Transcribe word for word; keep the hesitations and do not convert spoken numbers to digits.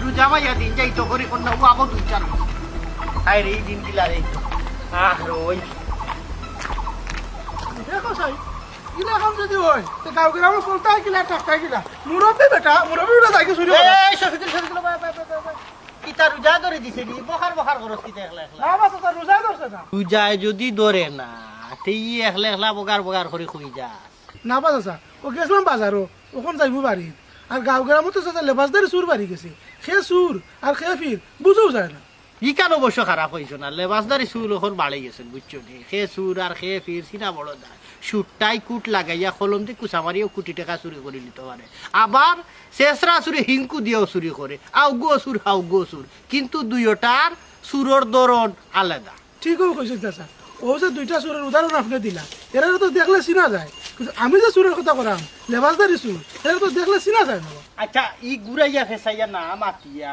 তুই জামাইয়া দিন যাই তো করি কন্যা ও আবো দুই চার। আয় রে, এই দিন কিলা রে। আহ, রই। দেখো সাই, ইলা কাম যদি হয়, তে গাঁও গ্রামো চলতা কিলা, থাকতা কিলা? মুরব্বি বেটা, মুরব্বি বেটা যাইকে চুরি করে। এই, শফিকুল, শফিকুল, বাই, বাই, বাই, বাই, বাই। কিতা রোজা ধরি দিছে নি? বখার বখার করস কিতা একলা একলা? না বা চাচা, রোজা ধরছে না। রোজায় যদি ধরে না, তে ই একলা একলা বগার বগার করি কই যা। না বা চাচা, ও গেছিলাম বাজারো, অখন যাইমু বাড়িত। আর গাঁও গ্রামো তো চাচা লেবাসদারি চুর বাড়ি গেছে। কে চুর আর কে ফির বুঝাও যায় না। ইখান অবশ্য খারাপ অইছে না, লেবাসদারি চুর অখন বাড়ি গেছে, বুঝছো নি? কে চুর আর কে ফির চিনা বড় দায়। সুটটাই কুট লাগাইয়া কলম দি কুচা মারিও কুটি টেকা চুরি করি নিতো পারে। আবার চেচরা চুরি হিংকু দিয়াও চুরি করে, আউগো চুর, হাউগো চুর, কিন্তু দুইওটার চুরর ধরন আলাদা। ঠিকউ কইছইন চাচা, অউ যে দুইটা চুরর উদাহরণ আপনে দিলা, এরারে তো দেখলে চিনা যায়, কিন্তু আমি যে চুরর কথা কইরাম, লেবাসদারি চুর, এরারে তো দেখলে চিনা যায় না। আচ্ছা, ই ঘুরাইয়া ফেসাইয়া না মাতিয়া